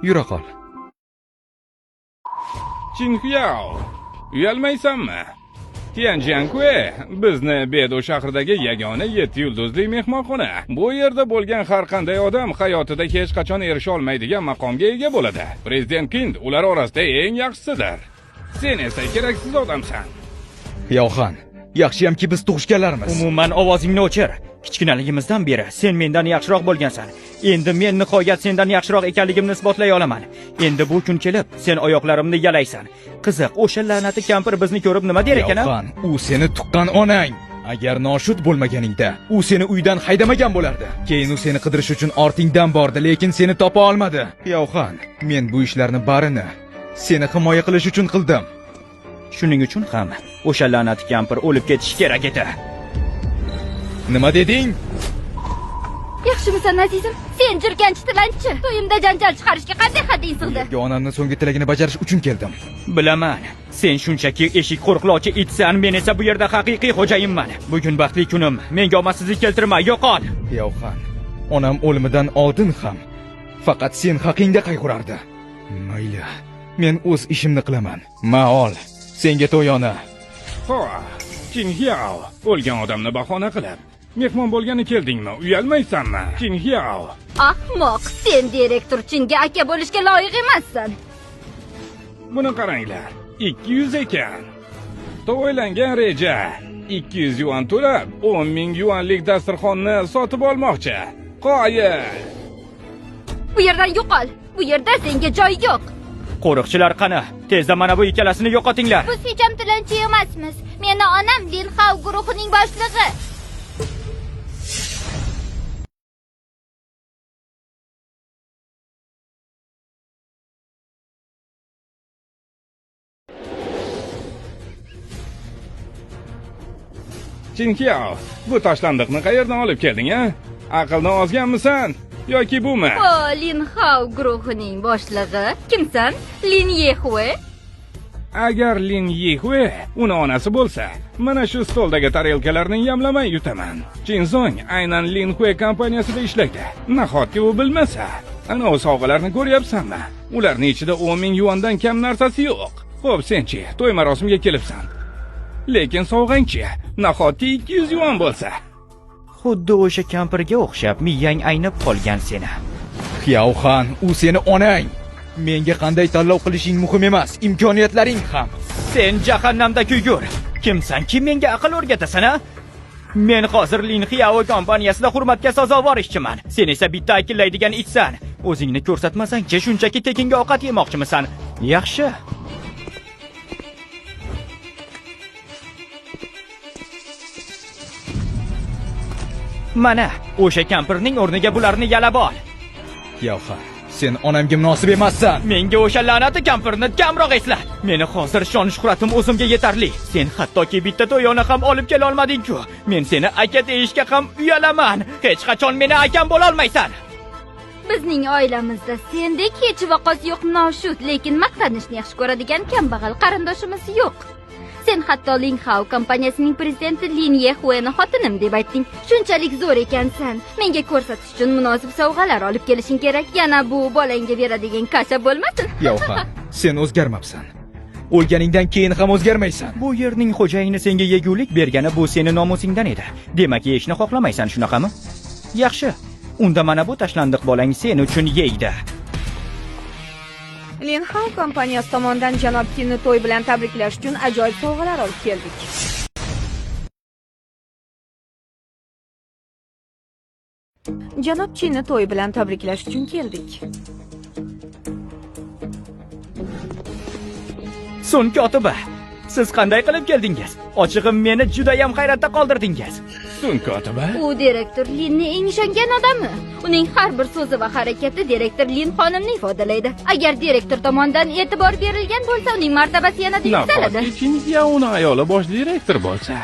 Yura qol. Chinxyao, uyalmaysanmi? Tianjiankue bizni Bedu shahridagi yagona 7 yulduzli mehmonxona. Bu yerda bo'lgan har qanday odam hayotida hech qachon erisha olmaydigan maqomga ega bo'ladi. Prezident Kind ular orasida eng yaxshisidir. Sen esa keraksiz odamsan. Yoxan, yaxshiyamki biz tug'ishganlarmiz. Umuman ovozingni o'chir. Kichkinaligimizdan beri sen mendan yaxshiroq bo'lgansan. Endi men nihoyat sendan yaxshiroq ekanligimni isbotlay olaman. Endi bu kun kelib, sen oyoqlarimni yalaysan. Qiziq, o'sha la'nati kampir bizni ko'rib nima der ekan? Yoxan, u seni tuqqan onang. Agar noshud bo'lmaganingda, u seni uydan haydamagan bo'lardi. Keyin u seni qidirish uchun ortingdan bordi, lekin seni topa olmadi. Yoxan, men bu ishlarni barini seni himoya qilish uchun qildim. Shuning uchun ham o'sha la'nati kampir o'lib ketishi kerak edi. Nima deding? Yaxshimisan azizim? Sen jirkanch tilanchi. To'yimda janjal chiqarishga qanday hadding Bu sig'di? yerga onamni so'nggi tilagini bajarish uchun keldim. Bilaman, sen shunchaki eshik qo'riqlovchi itsan, men esa bu yerda haqiqiy xo'jayinman. Bugun baxtli kunim. Menga omadsizlik keltirma, yo'qol. Yoxan, onam o'limidan oldin ham faqat sen haqingda qayg'urardi. Mayli, men o'z ishimni qilaman. Ma ol, senga to'yona. Ho, Chinxyao, o'lgan odamni bahona qilib, mehmon bo'lgani keldingmi? Uyalmaysanmi? Chinxyao. Ahmoq, sen direktor Chinga aka bo'lishga loyiq emassan. Buni qaranglar, 200 ekan. To'ylangan reja. 200 yuan to'lab, 10 ming yuanlik dasturxonni sotib olmoqchi. Qoyil. Bu yerdan yo'qol. Bu yerda senga joy yo'q. Qo'riqchilar qani? Tezda mana bu ikkalasini yo'qotinglar. Biz hech ham tilanchi emasmiz. Meni onam Lin Hao guruhining boshlig'i. Chinxyao, bu tashlandiqni qayerdan olib kelding, a? Aqldan ozganmisan yoki bumi? O, Lin Hao guruhining boshlig'i. Kimsan? Lin Yehue. Agar Lin Yihue uni onasi bo'lsa, mana shu stoldagi tarelkalarni yamlamay yutaman. Chinzong aynan Lin Hue kompaniyasida ishlaydi. Nahotki u bilmasa? Ana u sovg'alarni ko'ryapsanmi? Ularning ichida 10 ming yuandan kam narsasi yo'q. Xo'p, senchi, to'y marosimiga kelibsan. Lekin sovg'angchi, nahotki 200 yuan bo'lsa? Xuddi o'sha kampirga o'xshab miyang aynib qolgan seni. Xiaoxan, u seni onang. Menga qanday tanlov qilishing muhim emas, imkoniyatlaring ham. Sen jahannamda kuygur. Kimsan ki menga aql o'rgatasan, a? Men hozir Lin Xiao kompaniyasida hurmatga sazovor ishchiman. Sen esa bitta akillaydigan itsan. O'zingni ko'rsatmasang-chi, shunchaki tekinga ovqat yemoqchimisan? Yaxshi. Mana, o'sha kampirning o'rniga bularni yalab ol. Xiaoxan, sen onamga munosib emassan. Menga o'sha la'nati kampirni kamroq esla. Meni hozir shon shuhratim o'zimga yetarli. Sen hattoki bitta to'yona ham olib kela olmading-ku. Men seni aka deyishga ham uyalaman. Hech qachon meni akam bo'la olmaysan. Bizning oilamizda sendek hech vaqos yo'q noshud, lekin maqtanishni yaxshi ko'radigan kambag'al qarindoshimiz yo'q. Sen hatto Ling Hao kompaniyasining prezidenti Lin Yehueni xotinim deb aytding. Shunchalik zo'r ekansan. Menga ko'rsatish uchun munosib sovg'alar olib kelishing kerak. Yana bu bolangga beradigan kasha bo'lmasin. Yo'q, sen o'zgarmabsan. O'lganingdan keyin ham o'zgarmaysan. Bu yerning xo'jayini senga yegulik bergani bu seni nomusingdan edi. Demak, yeyishni xohlamaysan, shunaqami? Yaxshi. Unda mana bu tashlandiq bolang sen uchun yeydi. Linhao kompaniyasi tomonidan janob Kinni to'y bilan tabriklash uchun ajoyib sovg'alar olib keldik. Janob Chinni to'y bilan tabriklash uchun keldik. Sun kotiba, siz qanday qilib keldingiz? Ochig'i meni judayam hayratda qoldirdingiz. Sun kotiba. U direktor Linni eng ishongan odami. Uning har bir so'zi va harakati direktor Lin xonimni ifodalaydi. Agar direktor tomonidan e'tibor berilgan bo'lsa, uning martabasi yanada yuksaladi. Nahotki Chinxyaoning ayoli bosh direktor bo'lsa?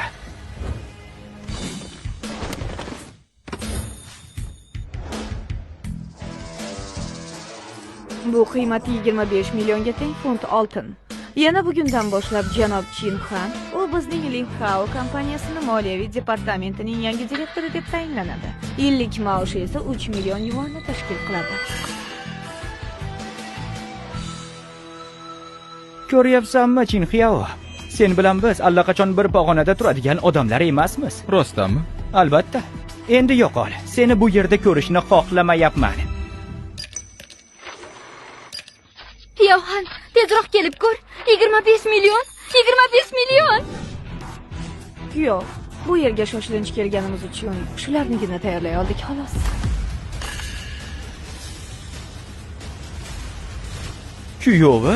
Bu qiymati 25 millionga teng funt oltin. Yana bugundan boshlab janob Chin Han, u bizning Linhao kompaniyasini moliyaviy departamentining yangi direktori deb tayinlanadi. Yillik maoshi esa 3 million yuanni tashkil qiladi. Ko'ryapsanmi, Chin Xiao? Sen bilan biz allaqachon bir pog'onada turadigan odamlar emasmiz. Rostdanmi? Albatta. Endi yo'qol. Seni bu yerda ko'rishni xohlamayapman. Yohan, tezroq kelib ko'r. 25 million, 25 million. Kuyov, bu yerga shoshilinch kelganimiz uchun shularnigina tayyorlay oldik xolos. Kuyovi?